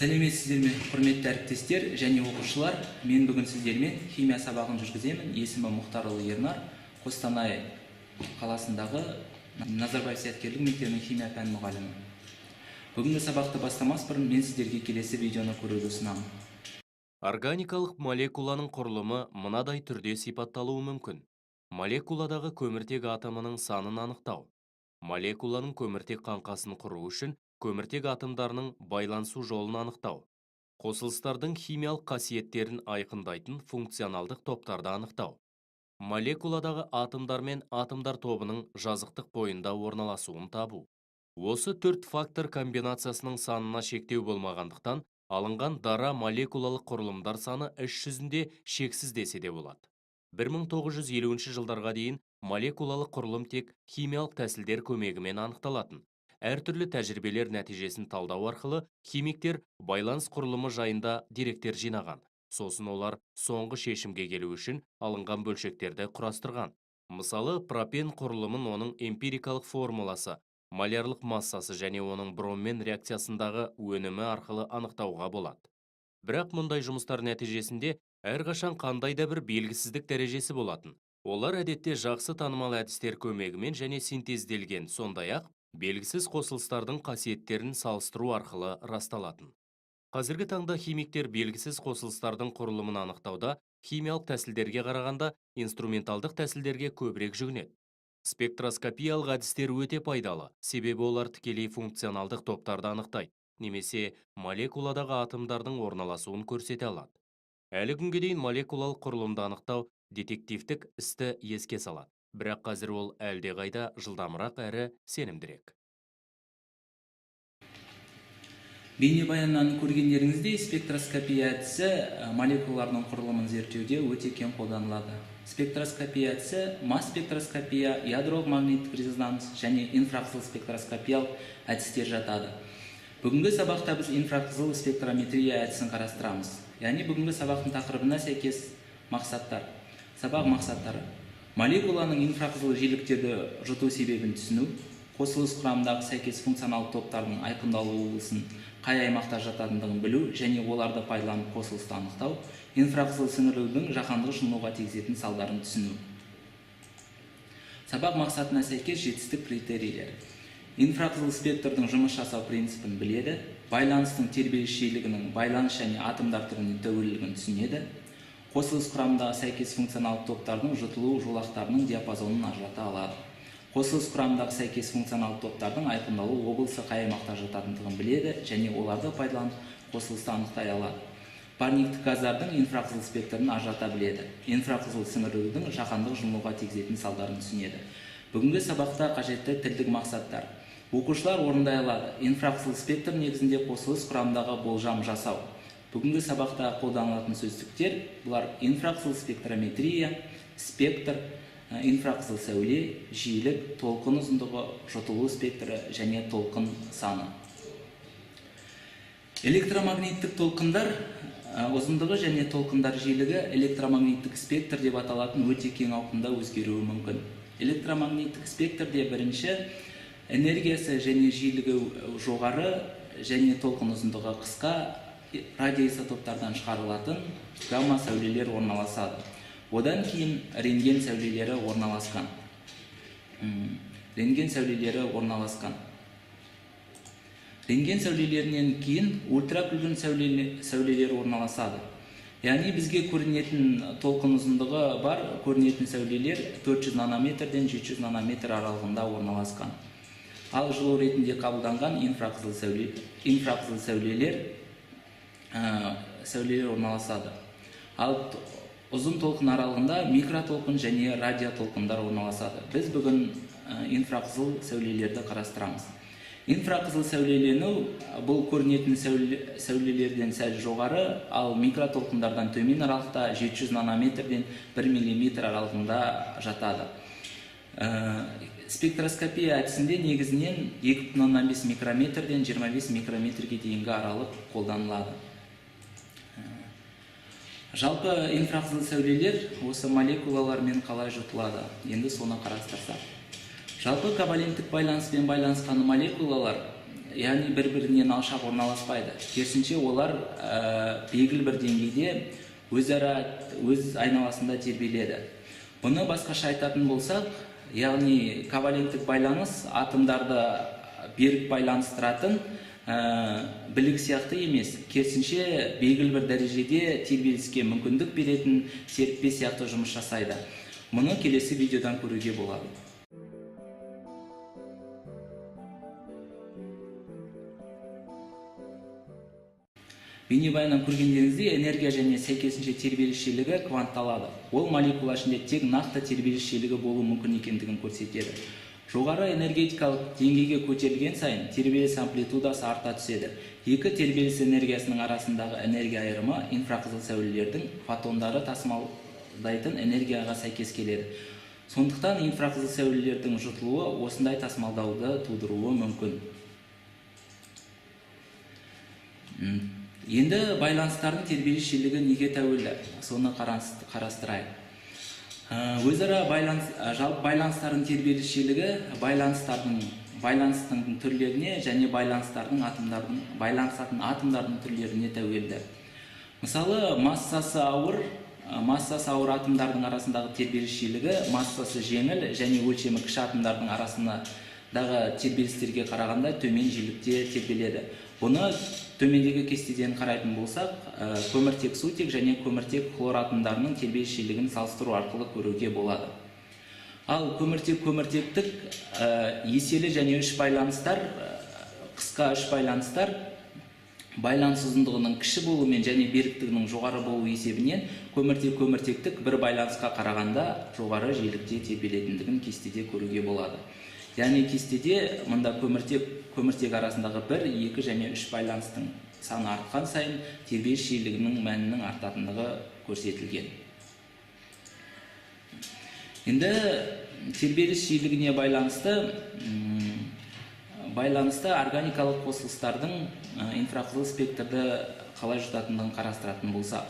Сәлеметсіздер ме, құрметті әріптестер және оқушылар! Мен бүгін сіздермен химия сабағын жүргіземін. Есімім Мұхтарұлы Ернар, Қостанай қаласындағы Назарбаев зияткерлік мектебінің химия пән мұғалімі. Бүгінгі сабақты бастамас бұрын мен сіздерге келесі видеоны көруді ұсынамын. Органикалық молекуланың құрылымы мынадай түрде сипатталуы мүмкін. Молекуладағы көміртек атомының санын анықтау. Молекуланың көміртек қаңқасын құру үшін көміртек атомдарының байланысу жолын анықтау. Қосылыстардың химиялық қасиеттерін айқындайтын функционалдық топтарды анықтау. Молекуладағы атомдар мен атомдар тобының жазықтық бойында орналасуын табу. Осы төрт фактор комбинациясының санына шектеу болмағандықтан, алынған дара молекулалық құрылымдар саны іс жүзінде шексіз десе де болады. 1950 жылдарға дейін молекулалық құрылым тек химиялық тәсілдер көмегімен анықталатын. Әртүрлі тәжірибелер нәтижесін талдау арқылы химиктер байланыс құрылымы жайында деректер жинаған. Сосын олар соңғы шешімге келу үшін алынған бөлшектерді құрастырған. Мысалы, пропен құрылымын оның эмпирикалық формуласы, молярлық массасы және оның броммен реакциясындағы өнімі арқылы анықтауға болады. Бірақ мұндай жұмыстар нәтижесінде әрқашан қандай да бір белгісіздік дәрежесі болатын. Олар әдетте жақсы танымал әдістер көмегімен және синтезделген, сондай-ақ белгісіз қосылыстардың қасиеттерін салыстыру арқылы расталатын. Қазіргі таңда химиктер белгісіз қосылыстардың құрылымын анықтауда химиялық тәсілдерге қарағанда инструменталдық тәсілдерге көбірек жүгінеді. Спектроскопиялық әдістер өте пайдалы, себебі олар тікелей функционалдық топтарды анықтайды немесе молекуладағы атомдардың орналасуын көрсете алады. Әлі күнге дейін молекулалық құрылымды анықтау детективтік істі еске салады, бірақ қазір ол әлдеқайда жылдамырақ әрі сенімдірек. Бейнебаяннан көргендеріңіздей, спектроскопия әдісі молекулалардың құрылымын зерттеуде өте кең қолданылады. Спектроскопия әдісі масс спектроскопия, ядролық магниттік резонанс және инфрақызыл спектроскопиялық әдістер жатады. Бүгінгі сабақта біз инфрақызыл спектрометрия әдісін қарастырамыз. Яғни бүгінгі сабақтың тақырыбына сәйкес мақсаттар. Сабақ мақсаттары: молекуланың инфрақызыл жиіліктерді жұту себебін түсіну, қосылыс құрамындағы сәйкес функционалдық топтардың айқындалу облысын қай аймақта жататындығын білу және оларды пайдаланып қосылысты анықтау, инфрақызыл сіңірілудің жаһандық жылынуға тигізетін салдарын түсіну. Сабақ мақсатына сәйкес жетістік критерийлері: инфрақызыл спектрдің жұмыс жасау принципін біледі, байланыстың тербеліс жиілігінің байланыс және атомдар түріне тәуелділігін түсінеді, қосылыс құрамындағы сәйкес функционалдық топтардың жұтылу жолақтарының диапазонын ажырата алады, қосылыс құрамындағы сәйкес функционалдық топтардың айқындалу облысы қай аймақта жататындығын біледі және оларды пайдаланып қосылысты анықтай алады, парниктік газдардың инфрақызыл спектрін ажырата біледі, инфрақызыл сіңірілудің жаһандық жылынуға тигізетін салдарын түсінеді. Бүгінгі сабақта қажетті тілдік мақсаттар: оқушылар орындай алады: инфрақызыл спектр негізінде қосылыс құрамындағы болжам жасау. Бүгінгі сабақта қолданылатын сөздіктер бұлар: инфрақызыл спектрометрия, спектр, инфрақызыл сәуле, жиілік, толқын ұзындығы, жұтылу спектрі және толқын саны. Электромагниттік толқындар ұзындығы және толқындар жиілігі электромагниттік спектр деп аталатын өте кең ауқымда өзгеруі мүмкін. Электромагниттік спектрде бірінші энергиясы және жиілігі жоғары және толқын ұзындығы қысқа радиоизотоптардан шығарылатын гамма сәулелер орналасады. Одан кейін рентген сәулелері орналасқан. Рентген сәулелері орналасқан. Рентген сәулелерінен кейін ультракүлгін сәулелері орналасады. Яғни бізге көрінетін толқын ұзындығы бар көрінетін сәулелер 400 нанометрден 700 нанометр аралығында орналасқан. Ал жылу ретінде қабылданған инфрақызыл сәулелер орналасады. Ал ұзын толқын аралығында микротолқын және радиотолқындар орналасады. Біз бүгін инфрақызыл сәулелерді қарастырамыз. Инфрақызыл сәулелену бұл көрінетін сәулелерден сәл жоғары, ал микротолқындардан төмен аралықта 700 нанометрден 1 миллиметр аралығында жатады. Спектроскопия әдісінде негізінен 2,5 микрометрден 25 микрометрге дейінгі аралық қолданылады. Жалпы инфрақызыл сәулелер осы молекулалармен қалай жұтылады? Енді соны қарастырсақ. Жалпы коваленттік байланыспен байланысқан молекулалар яғни бір-бірінен алшақ орналаспайды. Керісінше, олар белгілі бір деңгейде өзара өз айналасында тербеледі. Бұны басқаша айтатын болсақ, яғни коваленттік байланыс атомдарды берік байланыстыратын білік сияқты емес, керісінше белгілі бір дәрежеде тербеліске мүмкіндік беретін серіппе сияқты жұмыс жасайды. Мұны келесі видеодан көруге болады. Бейнебаяннан көргендеріңіздей, энергия және сәйкесінше тербеліс жиілігі квантталады. Ол молекула ішінде тек нақты тербеліс жиілігі болуы мүмкін екендігін көрсетеді. Жоғары энергетикалық деңгейге көтерілген сайын тербеліс амплитудасы арта түседі. Екі тербеліс энергиясының арасындағы энергия айырымы инфрақызыл сәулелердің фотондары тасымалдайтын энергияға сәйкес келеді. Сондықтан инфрақызыл сәулелердің жұтылуы осындай тасымалдауды тудыруы мүмкін. Енді байланыстардың тербеліс жиілігі неге тәуелді? Соны қарастырайық. Өзара жалпы байланыстардың тербеліс жиілігі байланыстың түрлеріне және байланысатын атомдардың түрлеріне тәуелді. Мысалы, массасы ауыр атомдардың арасындағы тербеліс жиілігі массасы жеңіл және өлшемі кіші атомдардың арасындағы тербелістерге қарағанда төмен жиілікте тербеледі. Бұны төмендегі кестеден қарайтын болсақ, көміртек сутек және көміртек хлор атомдарының тербеліс жиілігін салыстыру арқылы көруге болады. Ал көміртек көміртектік, еселі және үш байланыстар, қысқа үш байланыстар байланыс ұзындығының кіші болуымен және беріктігінің жоғары болуы есебінен көміртек көміртектік бір байланысқа қарағанда жоғары жиілікте тербелетіндігін кестеде көруге болады. Яғни кестеде мында көміртек арасындағы 1, 2 және 3 байланыстың саны артқан сайын тербеліс жиілігінің мәнінің артатындығы көрсетілген. Енді тербеліс жиілігіне байланысты органикалық қосылыстардың инфрақызыл спектрді қалай жұтатындығын қарастыратын болсақ.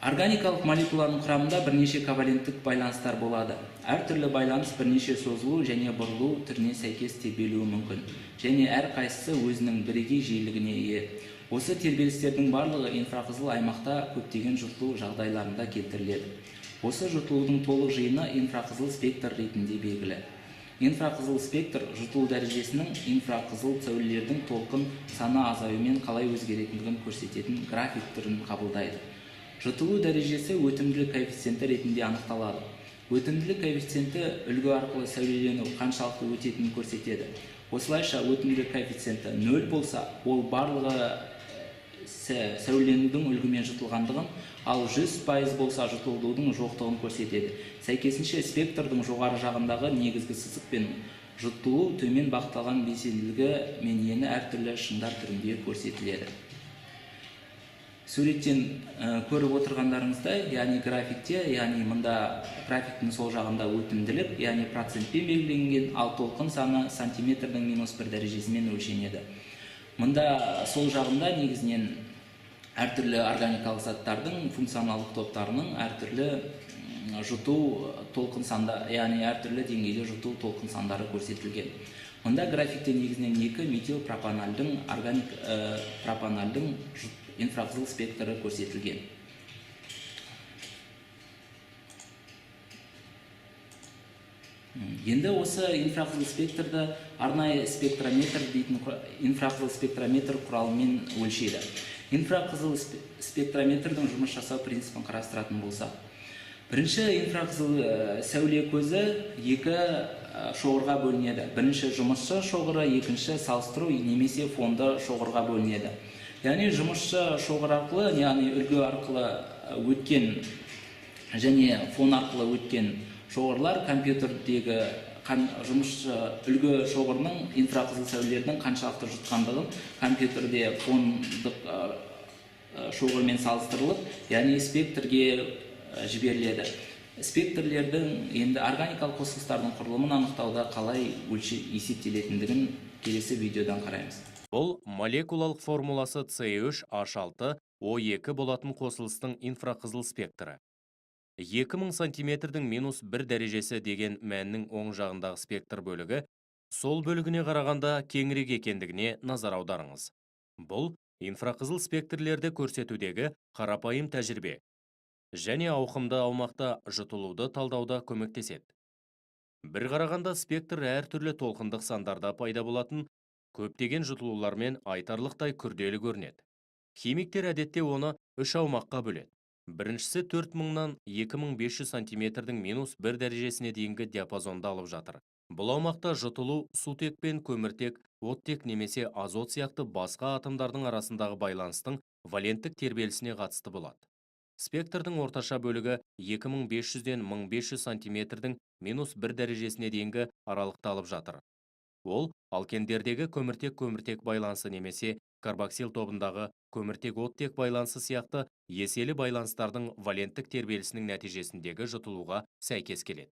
Органикалық молекуланың құрамында бірнеше коваленттік байланыстар болады. Әртүрлі байланыс бірнеше созылу және бұрылу түріне сәйкес тербелуі мүмкін. Және әрқайсысы өзінің бірегей жиілігіне ие. Осы тербелістердің барлығы инфрақызыл аймақта көптеген жұтылу жағдайларында келтіріледі. Осы жұтылудың толық жиыны инфрақызыл спектр ретінде белгілі. Инфрақызыл спектр жұтылу дәрежесінің инфрақызыл сәулелердің толқын саны азаюымен қалай өзгеретіндігін көрсететін график түрін қабылдайды. Жұтылу дәрежесі өтімділік коэффициенті ретінде анықталады. Өтімділік коэффициенті үлгі арқылы сәулелену қаншалықты өтетінін көрсетеді. Осылайша өтімділік коэффициенті 0 болса, ол барлығы сәулеленудің үлгімен жұтылғандығын, ал 100% болса жұтылудың жоқтығын көрсетеді. Сәйкесінше спектрдің жоғары жағындағы негізгі сызық пен жұтылу төмен бағытталған белсенділігі мен ені әртүрлі шыңдар түрінде көрсетіледі. Суреттен көріп отырғандарыңыздай, яғни графикте, яғни мында графиктің сол жағында өтімділік, яғни процентпен белгіленген, ал толқын саны сантиметрдің минус бір дәрежесімен өлшенеді. Мында сол жағында негізінен әртүрлі органикалық заттардың функционалдық топтарының әртүрлі жұту толқын санда, яғни әртүрлі деңгейде жұту толқын сандары көрсетілген. Мында графикте негізінен екі метилпропанальдың органик пропанальдың инфрақызыл спектрі көрсетілген. Енді осы инфрақызыл спектрді арнайы спектрометр дейтін инфрақызыл спектрометр құралымен өлшейді. Инфрақызыл спектрометрдің жұмыс жасау принципін қарастыратын болсақ, бірінші инфрақызыл сәуле көзі екі шоғырға бөлінеді. Бірінші жұмысшы шоғыры, екінші салыстыру немесе фонды шоғырға бөлінеді. Яғни жұмысшы шоғыр арқылы, яғни үлгі арқылы өткен және фон арқылы өткен шоғырлар компьютердегі жұмысшы үлгі шоғырының инфрақызыл сәулелердің қаншалықты жұтқандығын компьютерде фондық шоғырмен салыстырылып, яғни спектрге жіберіледі. Спектрлердің енді органикалық қосылыстардың құрылымын анықтауда қалай есептелетіндігін келесі видеодан қараймыз. Бұл молекулалық формуласы С үш H алты О екі болатын қосылыстың инфрақызыл спектрі. 2000 сантиметрдің минус бір дәрежесі деген мәннің оң жағындағы спектр бөлігі сол бөлігіне қарағанда кеңірек екендігіне назар аударыңыз. Бұл инфрақызыл спектрлерді көрсетудегі қарапайым тәжірибе және ауқымды аумақта жұтылуды талдауда көмектеседі. Бір қарағанда спектр әртүрлі толқындық сандарда пайда болатын көптеген жұтылулармен айтарлықтай күрделі көрінеді. Химиктер әдетте оны үш аумаққа бөледі. Біріншісі 4000-нан 2500 сантиметрдің минус 1 дәрежесіне дейінгі диапазонды алып жатыр. Бұл аумақта жұтылу сутек пен көміртек, оттек немесе азот сияқты басқа атомдардың арасындағы байланыстың валенттік тербелісіне қатысты болады. Спектрдің орташа бөлігі 2500-ден 1500 сантиметрдің минус 1 дәрежесіне дейінгі аралықта алып жатыр. Ол алкендердегі көміртек-көміртек байланысы немесе карбоксил тобындағы көміртек-оттек байланысы сияқты еселі байланыстардың валенттік тербелісінің нәтижесіндегі жұтылуға сәйкес келеді.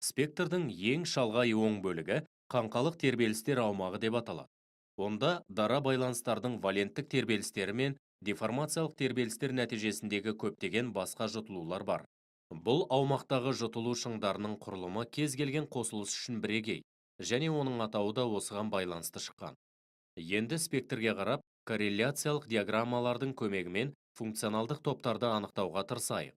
Спектрдің ең шалғай оң бөлігі қаңқалық тербелістер аумағы деп аталады. Онда дара байланыстардың валенттік тербелістері мен деформациялық тербелістер нәтижесіндегі көптеген басқа жұтылулар бар. Бұл аумақтағы жұтылу шыңдарының құрылымы кез келген қосылыс үшін бірегей, және оның атауы да осыған байланысты шыққан. Енді спектрге қарап, корреляциялық диаграммалардың көмегімен функционалдық топтарды анықтауға тырысайық.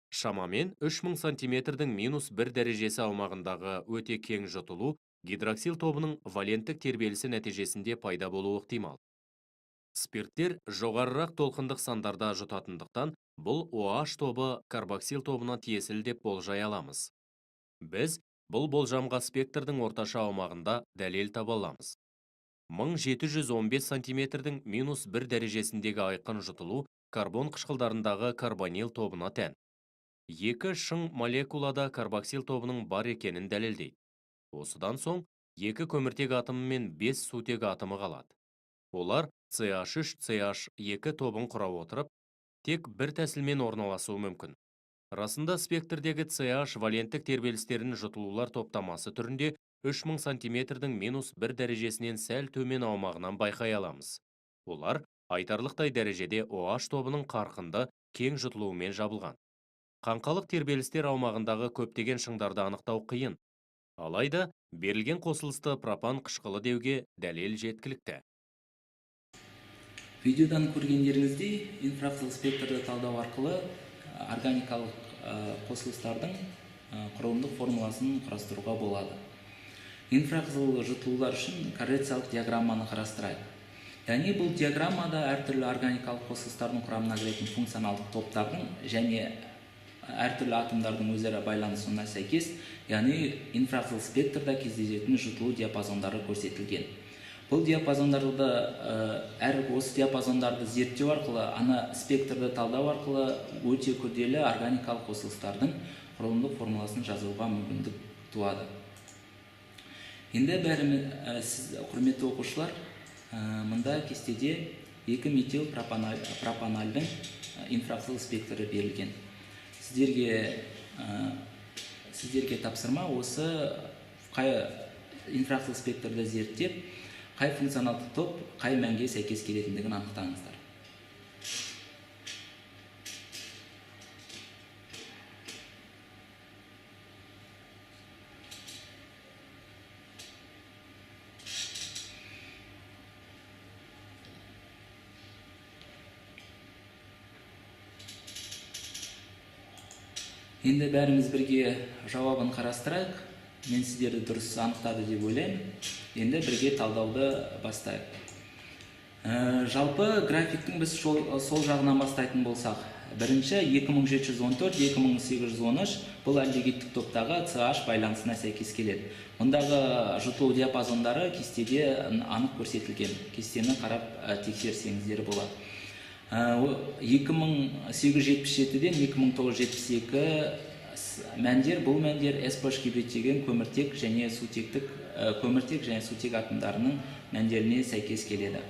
Шамамен 3000 сантиметрдің минус 1 дәрежесі аумағындағы өте кең жұтылу гидроксил тобының валенттік тербелісі нәтижесінде пайда болуы ықтимал. Спирттер жоғарырақ толқындық сандарда жұтатындықтан, бұл OH тобы карбоксил тобына тиесілі деп болжай аламыз. Біз бұл болжамға спектрдің орташа аумағында дәлел таба аламыз. 1715 сантиметрдің минус 1 дәрежесіндегі айқын жұтылу карбон қышқылдарындағы карбонил тобына тән. Екі шың молекулада карбоксил тобының бар екенін дәлелдейді. Осыдан соң екі көміртек атомы мен 5 сутек атомы қалады. Олар CH3, CH2 тобын құра отырып, тек бір тәсілмен орналасуы мүмкін. Расында спектрдегі CH валенттік тербелістерін жұтылулар топтамасы түрінде 3000 сантиметрдің минус 1 дәрежесінен сәл төмен аумағынан байқай аламыз. Олар айтарлықтай дәрежеде OH тобының қарқынды кең жұтылуымен жабылған. Қаңқалық тербелістер аумағындағы көптеген шыңдарды анықтау қиын. Алайда берілген қосылысты пропан қышқылы деуге дәлел жеткілікті. Видеодан көргендеріңіздей, инфрақызыл спектрді талдау арқылы органикалық қосылыстардың құрылымдық формуласын құрастыруға болады. Инфрақызыл жұтылулар үшін корреляциялық диаграмманы қарастырайық. Яғни бұл диаграммада әртүрлі органикалық қосылыстардың құрамына кіретін функционалдық топтардың және әртүрлі атомдардың өзара байланысуына сәйкес, яғни инфрақызыл спектрда кездесетін жұтылу диапазондары көрсетілген. Бұл диапазондарды, әр осы диапазондарды зерттеу арқылы, ана спектрді талдау арқылы өте күрделі органикалық қосылыстардың құрылымдық формуласын жазуға мүмкіндік туады. Енді бәріміз, сіз, құрметті оқушылар, мында кестеде 2 метил пропанальдың инфрақызыл спектрі берілген. Сіздерге тапсырма осы қай инфрақызыл спектрді зерттеп, қай функционалдық топ қай мәнге сәйкес келетіндігін анықтаңыздар. Енді бәріміз бірге жауабын қарастырайық. Мен сіздерді дұрыс анықтады деп ойлаймын. Енді бірге талдауды бастайық. Жалпы графиктің біз сол жағынан бастайтын болсақ, бірінші 2714, 2813 бұл альдегидтік топтағы CH байланысына сәйкес келеді. Мұндағы жұтылу диапазондары кестеде анық көрсетілген. Кестені қарап тексерсеңіздер болады. 2877-ден 2972 мәндер, бұл мәндер S P H гибридтеген көміртек және сутектік, көміртек және сутек атомдарының мәндеріне сәйкес келеді.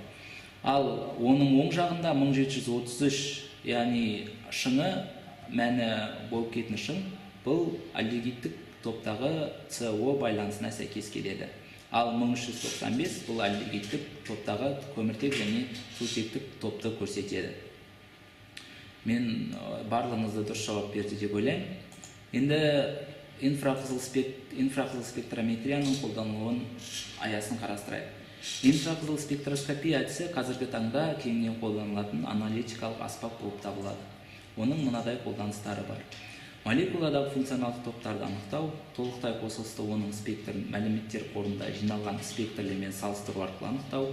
Ал оның оң жағында 1733, яғни шыңы мәні болып кететін шың, бұл альдегидтік топтағы CO байланысына сәйкес келеді. Ал 1395 бұл альдегидтік топтағы көміртек және сутектік топты көрсетеді. Мен барлығыңызды дұрыс жауап берді деп ойлаймын. Енді Инфрақызыл спектрометрияның қолданылуын аясын қарастырайық. Инфрақызыл спектроскопия әдісі қазіргі таңда кеңінен қолданылатын аналитикалық аспап болып табылады. Оның мынадай қолданыстары бар. Молекуладағы функционалдық топтарды анықтау, толықтай қосылысты оның спектрін мәліметтер қорында жиналған спектрлермен салыстыру арқылы анықтау,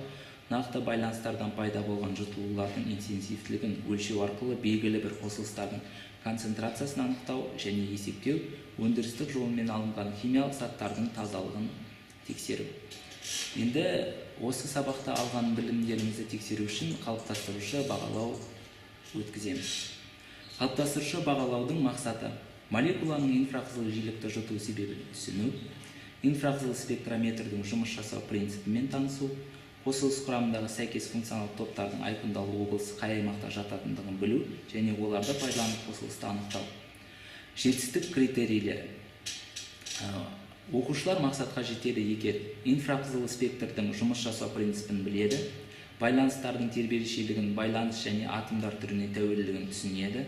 нақты байланыстардан пайда болған жұтылулардың интенсивтілігін өлшеу арқылы белгілі бір қосылыстардың концентрациясын анықтау және есептеу, өндірістік жолмен алынған химиялық заттардың тазалығын тексеру. Енді осы сабақта алған білімдерімізді тексеру үшін қалыптастырушы бағалау өткіземіз. Қалыптастырушы бағалаудың мақсаты молекуланың инфрақызыл жиілікті жұту себебін түсіну, инфрақызыл спектрометрдің жұмыс жасау принципімен танысу, қосылыс құрамындағы сәйкес функционалдық топтардың айқындалу облысы қай аймақта жататындығын білу және оларды пайдаланып қосылысты анықтау. Жетістік критерийлері. Оқушылар мақсатқа жетеді егер инфрақызыл спектрдің жұмыс жасау принципін біледі, байланыстардың тербеліс жиілігін байланыс және атомдар түріне тәуелділігін түсінеді,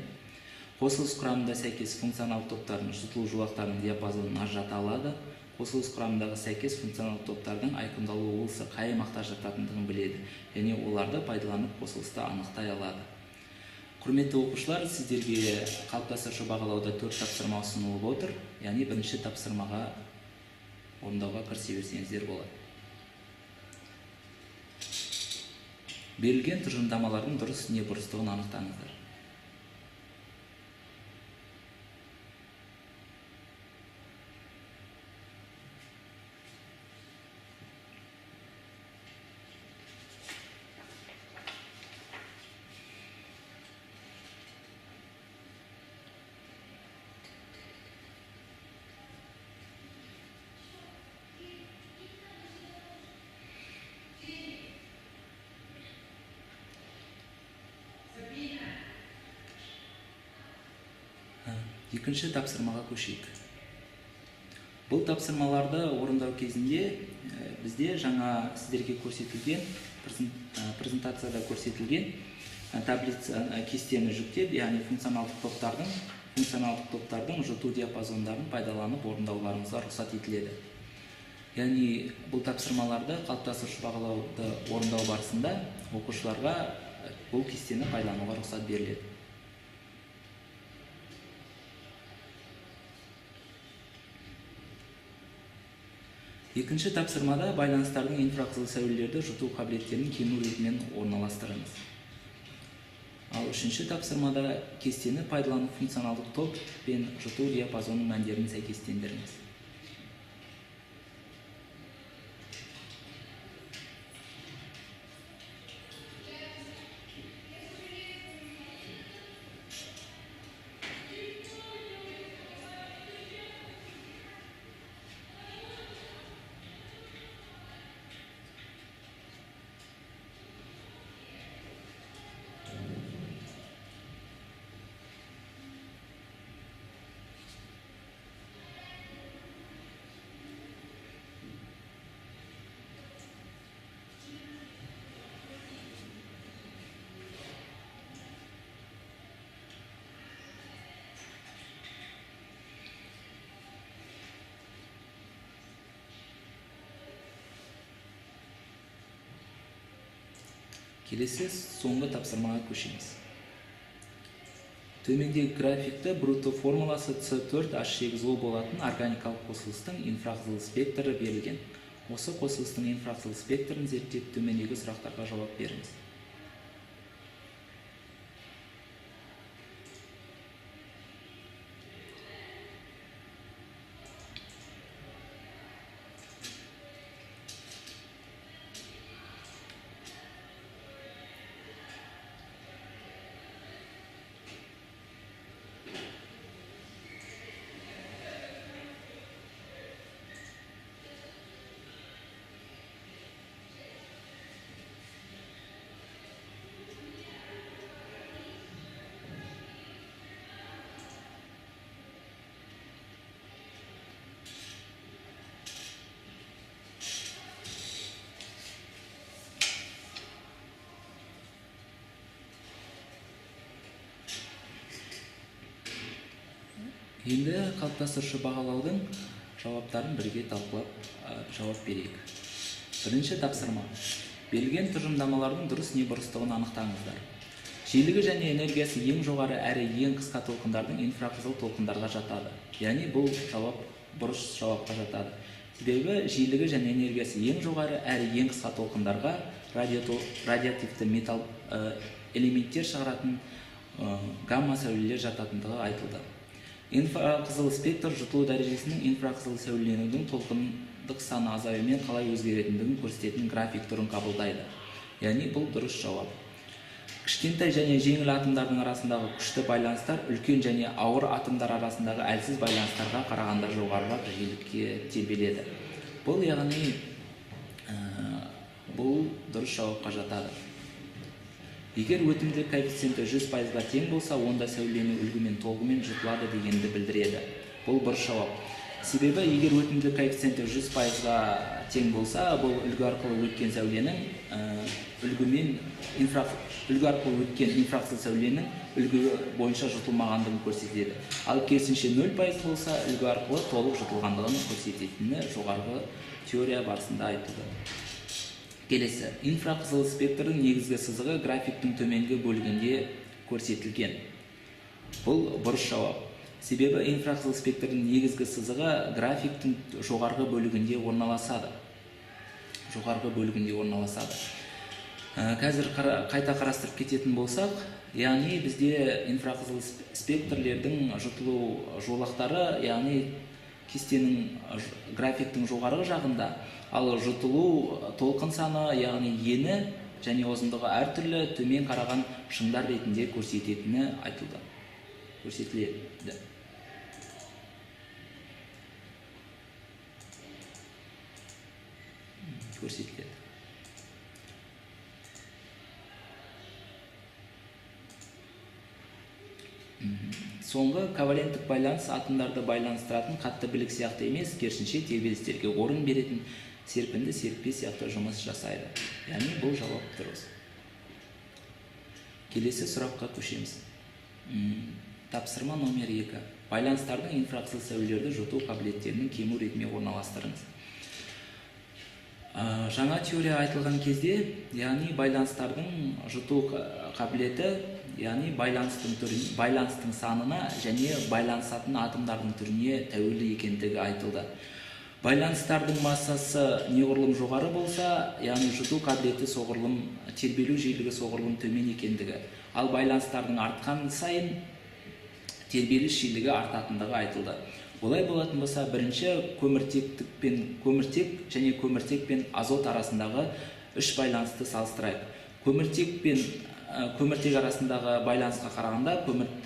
қосылыс құрамында сәйкес функционалдық топтардың жұтылу жолақтарының диапазонын ажырата алады, қосылыс құрамындағы сәйкес функционалдық топтардың айқындалу облысы қай аймақта жататындығын біледі және оларды пайдаланып қосылысты анықтай алады. Құрметті оқушылар, сіздерге қалыптастырушы бағалауда 4 тапсырма ұсынылып отыр. Яғни бірінші тапсырмаға орындауға кірісе берсеңіздер болады. Берілген тұжырымдамалардың дұрыс не бұрыстығын анықтаңыздар. Екінші тапсырмаға көшейік. Бұл тапсырмаларды орындау кезінде бізде жаңа сіздерге көрсетілген презентацияда көрсетілген таблица кестені жүктеп, яғни функционалдық топтардың жұту диапазондарын пайдаланып орындауларыңызға рұқсат етіледі. Яғни бұл тапсырмаларды қалыптастырушы бағалауды орындау барысында оқушыларға бұл кестені пайдалануға рұқсат беріледі. Екінші тапсырмада байланыстардың инфрақызыл сәулелерді жұту қабілеттерін кему ретімен орналастырыңыз. Ал үшінші тапсырмада кестені пайдаланып функционалдық топ пен жұту диапазонының мәндерін сәйкестендіріңіз. Келесі соңғы тапсырмаға көшеміз. Төмендегі графикті брутто формуласы С4H8O болатын органикалық қосылыстың инфрақызыл спектрі берілген. Осы қосылыстың инфрақызыл спектрін зерттеп төмендегі сұрақтарға жауап беріңіз. Енді қалыптастырушы бағалаудың жауаптарын бірге талқылап жауап берейік. Бірінші тапсырма. Берілген тұжырымдамалардың дұрыс не бұрыстығын анықтаңыздар. Жиілігі және энергиясы ең жоғары әрі ең қысқа толқындардың инфрақызыл толқындарға жатады. Яғни бұл жауап бұрыс жауапқа жатады. Себебі жиілігі және энергиясы ең жоғары әрі ең қысқа толқындарға радиоактивті металл элементтер шығаратын гамма сәулелер жататындығы айтылды. Инфрақызыл спектр жұтылу дәрежесінің инфрақызыл сәулеленудің толқындық саны азаюымен қалай өзгеретіндігін көрсететін график түрін қабылдайды. Яғни бұл дұрыс жауап. Кішкентай және жеңіл атомдардың арасындағы күшті байланыстар үлкен және ауыр атомдар арасындағы әлсіз байланыстарға қарағанда жоғарырақ жиілікке тербеледі. Бұл яғни бұл дұрыс жауапқа жатады. Егер өтімділік коэффициенті 100%-ға тең болса, онда сәулену үлгімен толығымен жұтылады дегенді білдіреді. Бұл бұрыс жауап. Себебі егер өтімділік коэффициенті 100%-ға тең болса, бұл үлгі арқылы өткен сәуленің үлгі арқылы өткен инфрақызыл сәуленің үлгі бойынша жұтылмағандығын көрсетеді. Ал керісінше 0% болса, үлгі арқылы толық жұтылғандығын көрсететіні жоғарғы теория барысында айтылды. Келесі, инфрақызыл спектрдің негізгі сызығы графиктің төменгі бөлігінде көрсетілген. Бұл бұрыс жауап. Себебі инфрақызыл спектрдің негізгі сызығы графиктің жоғарғы бөлігінде орналасады. Жоғарғы бөлігінде орналасады. Қазір қайта қарастырып кететін болсақ, яғни бізде инфрақызыл спектрлердің жұтылу жолақтары, яғни кестенің графиктің жоғарғы жағында, ал жұтылу толқын саны, яғни ені және ұзындығы әртүрлі төмен қараған шыңдар ретінде көрсететіні айтылды. Көрсетіледі. Көрсетіледі. Соңғы коваленттік байланыс атомдарды байланыстыратын қатты білік сияқты емес, керісінше тербелістерге орын беретін серпінді серіппе сияқты жұмыс жасайды. Яғни бұл жауап дұрыс. Келесі сұраққа көшеміз. Тапсырма номер 2. Байланыстардың инфрақызыл сәулелерді жұту қабілеттерінің кему ретіне орналастырыңыз. Жаңа теория айтылған кезде, яғни байланыстардың жұту қабілеті, яғни байланыстың санына және байланысатын атомдардың түріне тәуелді екендігі айтылды. Байланыстардың массасы неғұрлым жоғары болса, яғни жұту қабілеті соғұрлым, тербелу жиілігі соғұрлым төмен екендігі, ал байланыстардың артқан сайын тербеліс жиілігі артатындығы айтылды. Олай болатын болса, бірінші көміртек және көміртек пен азот арасындағы үш байланысты салыстырайық. Көміртек пен көміртек арасындағы байланысқа қарағанда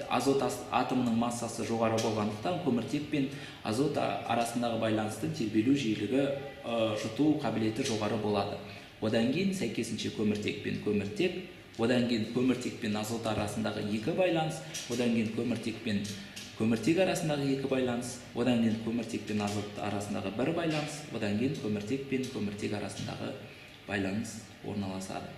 азот атомының массасы жоғары болғандықтан көміртек пен азот арасындағы байланыстың тербелу жиілігі, жұту қабілеті жоғары болады. Одан кейін сәйкесінше көміртек пен көміртек, одан кейін көміртек пен азот арасындағы екі байланыс, одан кейін көміртек пен көміртек арасындағы екі байланыс, одан кейін көміртек пен азот арасындағы бір байланыс, одан кейін көміртек пен көміртек арасындағы байланыс орналасады.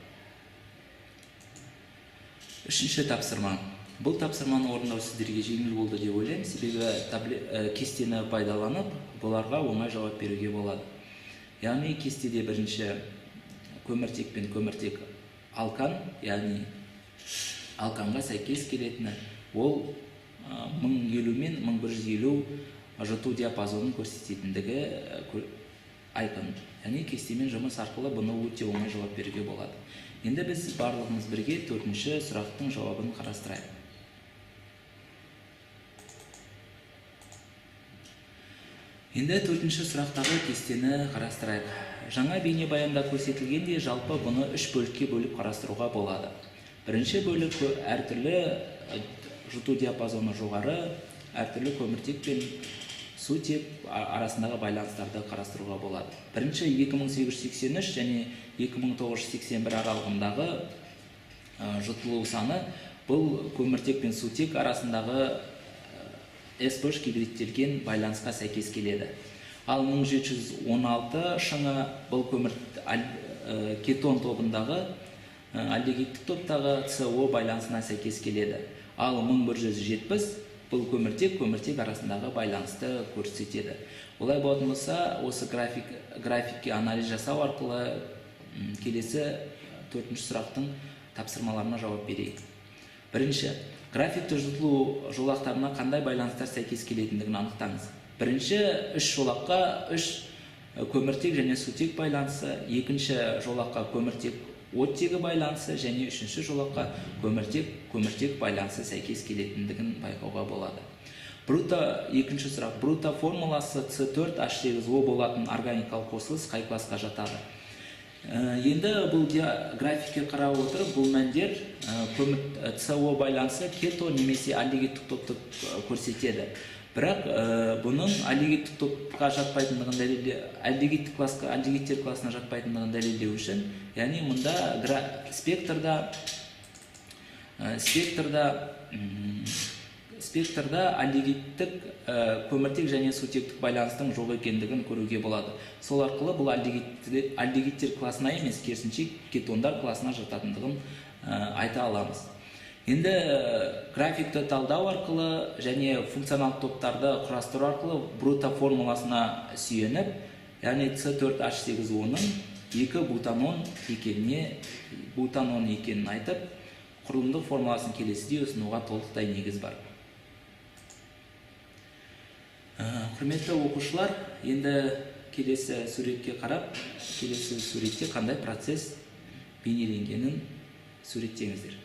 Үшінші тапсырма. Бұл тапсырманы орындау сіздерге жеңіл болды деп ойлаймын, себебі кестені пайдаланып, бұларға оңай жауап беруге болады. Яғни кестеде бірінші көміртек пен көміртек алкан, яғни алканға сәйкес келетіні, ол 1050 мен 1150 жұту диапазонын көрсететіндігі айқын. Яғни кестемен жұмыс арқылы бұны өте оңай жауап беруге болады. Енді біз барлығымыз бірге төртінші сұрақтың жауабын қарастырайық. Енді төртінші сұрақтағы кестені қарастырайық. Жаңа бейнебаянда көрсетілгендей, жалпы бұны үш бөлікке бөліп қарастыруға болады. Бірінші бөлік әртүрлі жұту диапазоны жоғары, әртүрлі көміртек пен сутек арасындағы байланыстарды қарастыруға болады. Бірінші 2883 және 2981 аралығындағы жұтылу саны бұл көміртек пен сутек арасындағы S5 гибридтелген байланысқа сәйкес келеді. Ал 1716 шыңы бұл кетон тобындағы альдегидтік топтағы СО байланысына сәйкес келеді. Ал 1170 Бұл көміртек, көміртек арасындағы байланысты көрсетеді. Олай болатын болса, осы графикке анализ жасау арқылы келесі төртінші сұрақтың тапсырмаларына жауап берейік. Бірінші, графикті жұтылу жолақтарына қандай байланыстар сәйкес келетіндігін анықтаңыз. Бірінші, үш жолаққа үш көміртек және сутек байланысы, екінші жолаққа көміртек оттегі байланысы және үшінші жолаққа көміртек көміртек байланысы сәйкес келетіндігін байқауға болады. Бруто, екінші сұрақ, бруто формуласы С4H8O болатын органикалық қосылыс қай классқа жатады? Енді бұл графикке қарап отырып, бұл мәндер СО байланысы кето немесе альдегидтік топты көрсетеді. Бірақ бұның альдегидтік топқа жатпайтындығын дәлелдеу, альдегидтік классқа, альдегидтер классына жатпайтындығын дәлелдеу үшін, яғни мұнда спектрда альдегидтік көміртек және сутектік байланыстың жоқ екендігін көруге болады. Сол арқылы бұл альдегидтер классына емес, керісінше кетондар классына жататындығын айта аламыз. Енді графикті талдау арқылы және функционалдық топтарды құрастыру арқылы бруто формуласына сүйеніп, яғни С4H8O-ның екі бутанон екенін айтып, құрылымдық формуласын келесідей ұсынуға толықтай негіз бар. Құрметті оқушылар, енді келесі суретке қарап, келесі суретте қандай процесс бейнеленгенін суреттеңіздер.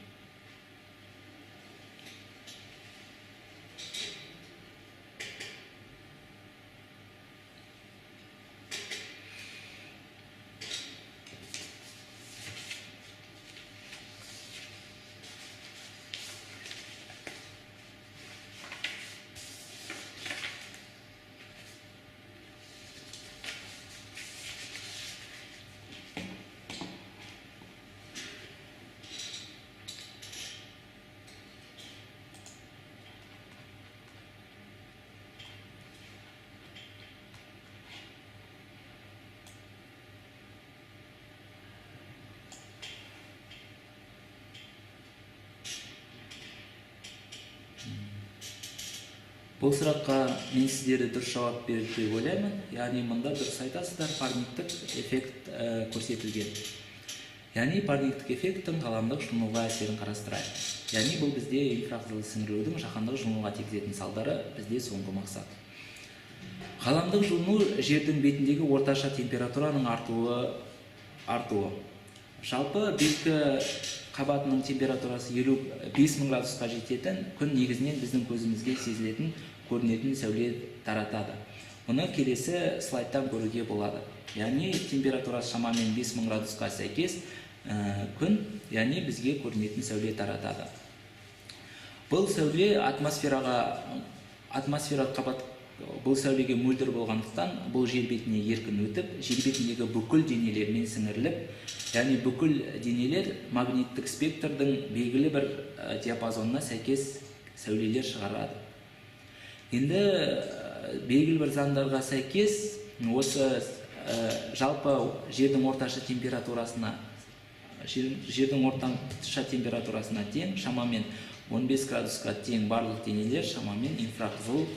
Бұл сұраққа мен сіздерді дұрыс жауап берді деп ойлаймын. Яғни мұнда дұрыс айтасыздар, парниктік эффект көрсетілген. Яғни парниктік эффекттің ғаламдық жылынуға әсерін қарастырайық. Яғни бұл бізде инфрақызыл сіңірілудің жаһандық жылынуға тигізетін салдары, бізде соңғы мақсат. Ғаламдық жылыну жердің бетіндегі орташа температураның артуы. Жалпы беткі қабатының температурасы 55 мың градусқа жететін күн негізінен біздің көзімізге сезілетін, көрінетін сәуле таратады. Мұны келесі слайдтан көруге болады. Яғни температурасы шамамен 5000 градусқа сәйкес күн, яғни бізге көрінетін сәуле таратады. Бұл сәуле атмосфера қабат, бұл сәулеге мөлдір болғандықтан, бұл жер бетіне еркін өтіп, жер бетіндегі бүкіл денелермен сіңіріліп, яғни бүкіл денелер магниттік спектрдің белгілі бір диапазонына сәйкес сәулелер шығарады. Енді белгілі бір заңдарға сәйкес осы жалпы жердің орташа температурасына, жердің орташа температурасына тең шамамен 15 градусқа тең барлық денелер шамамен инфрақызыл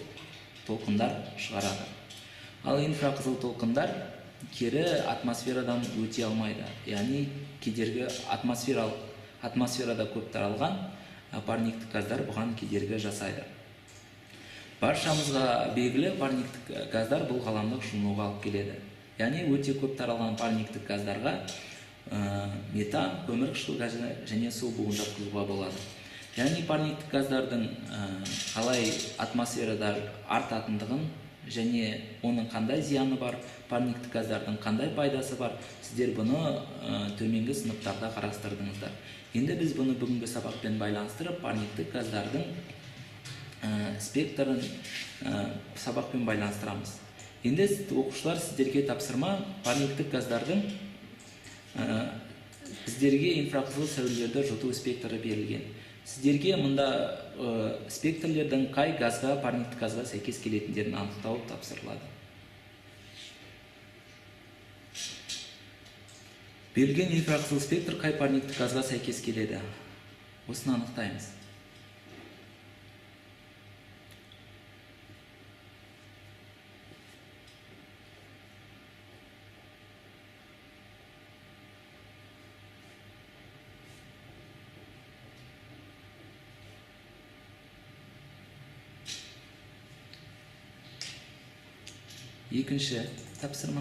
толқындар шығарады. Ал инфрақызыл толқындар кері атмосферадан өте алмайды. Яғни кедергі атмосферада көп таралған парниктік газдар бұған кедергі жасайды. Баршамызға белгілі, парниктік газдар бұл ғаламдық жылынуға алып келеді. Яғни өте көп таралған парниктік газдарға метан, көмірқышқыл газы және су буын жатқызуға болады. Яғни парниктік газдардың қалай атмосферада артатындығын және оның қандай зияны бар, парниктік газдардың қандай пайдасы бар, сіздер бұны төменгі сыныптарда қарастырдыңыздар. Енді біз бұны бүгінгі сабақпен байланыстырып, парниктік газдардың спектрін сабақпен байланыстырамыз. Енді оқушылар, сіздерге тапсырма: парниктік газдардың біздерге инфрақызыл сәулелерді жұту спектрі берілген. Сіздерге мұнда спектрлердің қай газға, парниктік газға сәйкес келетіндерін анықтау тапсырылады. Берілген инфрақызыл спектр қай парниктік газға сәйкес келеді? Осыны анықтаймыз. Екінші тапсырма.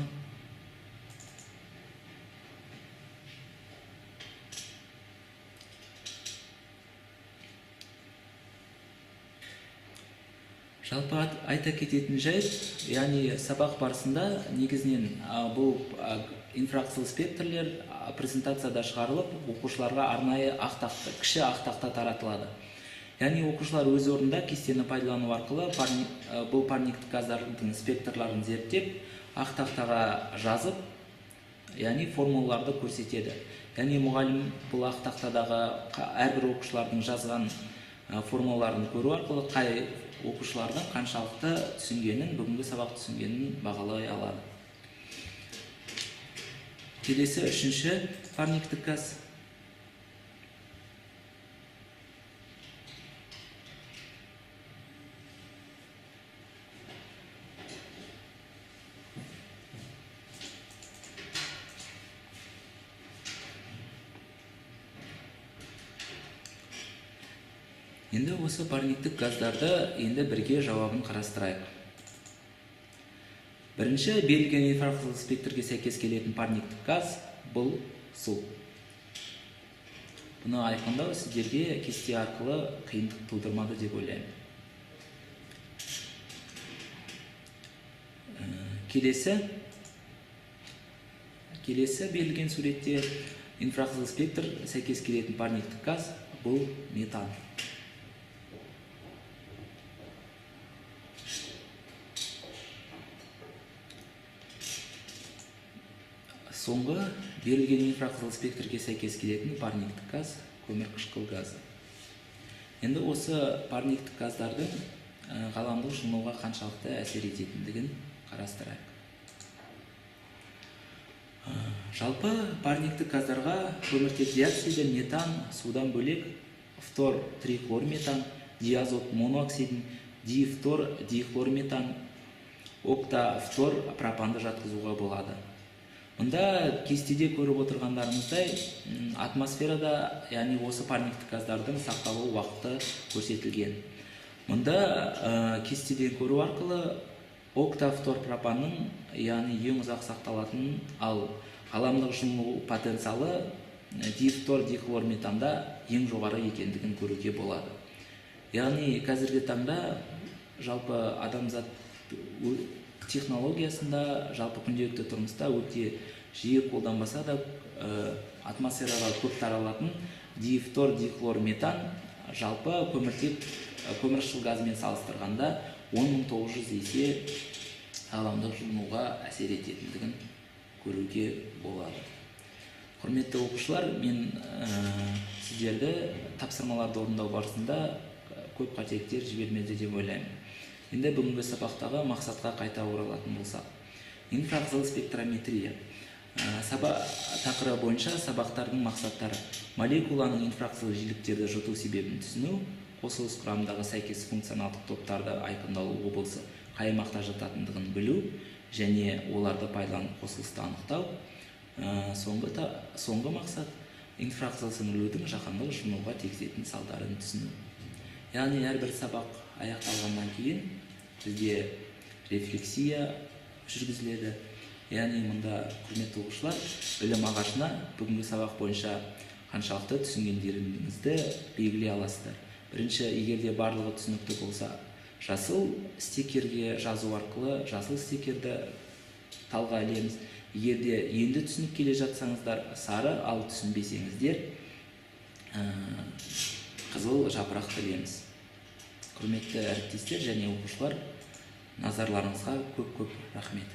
Жалпы айта кететін жайт, яғни сабақ барысында негізінен бұл инфрақызыл спектрлер презентацияда шығарылып, оқушыларға арнайы кіші ақ тақта таратылады. Яғни оқушылар өз орнында кестені пайдалану арқылы бұл парниктік газдардың спектрларын зерттеп, ақ тақтаға жазып, яғни формулаларды көрсетеді. Яғни мұғалім бұл ақ тақтадағы әрбір оқушылардың жазған формулаларын көру арқылы қай оқушылардың қаншалықты түсінгенін, бүгінгі сабақ түсінгенін бағалай алады. Келесі үшінші парниктік газ. Енді осы парниктік газдарды енді бірге жауабын қарастырайық. Бірінші берілген инфрақызыл спектрге сәйкес келетін парниктік газ бұл су. Бұны айқындау сіздерге кесте арқылы қиындық тудырмады деп ойлаймын. Келесі берілген суретте инфрақызыл спектр сәйкес келетін парниктік газ бұл метан. Соңғы берілген инфрақызыл спектрге сәйкес келетін парниктік газ көмірқышқыл газы. Енді осы парниктік газдардың ғаламдық жылынуға қаншалықты әсер ететіндігін қарастырайық. Жалпы парниктік газдарға көміртек диоксиді, метан, судан бөлек фтор трихлорметан, диазот монооксидін, дифтор дихлорметан, октафтор пропанды жатқызуға болады. Мұнда кестеде көріп отырғандарыңыздай, атмосферада, яғни осы парниктік газдардың сақталу уақыты көрсетілген. Мұнда кестеден көру арқылы октафторпропанның, яғни ең ұзақ сақталатын, ал ғаламдық жылыну потенциалы дифтор дихлорметанда ең жоғары екендігін көруге болады. Яғни қазіргі таңда жалпы адамзат технологиясында, жалпы күнделікті тұрмыста өте жиі қолданбаса да, атмосфераға көп таралатын дифтор дихлорметан жалпы көмірқышқыл газымен салыстырғанда 10 900 есе ғаламдық жылынуға әсер ететіндігін көруге болады. Құрметті оқушылар, мен сіздерді тапсырмаларды орындау барысында көп қателіктер жібермеді деп ойлаймын. Енді бүгінгі сабақтағы мақсатқа қайта оралатын болсақ, инфрақызыл спектрометрия тақырыбы бойынша сабақтардың мақсаттары: молекуланың инфрақызыл жиіліктерді жұту себебін түсіну, қосылыс құрамындағы сәйкес функционалдық топтарды айқындалу облысы қай аймақта жататындығын білу және оларды пайдаланып қосылысты анықтау. Соңғы мақсат инфрақызыл сіңірілудің жаһандық жылынуға тигізетін салдарын түсіну. Яғни әрбір сабақ аяқталғаннан кейін бізде рефлексия жүргізіледі. Яғни мұнда, құрметті оқушылар, білім ағашына бүгінгі сабақ бойынша қаншалықты түсінгендеріңізді белгілей аласыздар. Бірінші, егер де барлығы түсінікті болса, жасыл стикерге жазу арқылы жасыл стикерді талға ілеміз. Егер де енді түсініп келе жатсаңыздар, сары, ал түсінбесеңіздер, қызыл жапырақ ілеміз. Құрметті әріптестер және оқушылар, назарларыңызға көп-көп рахмет.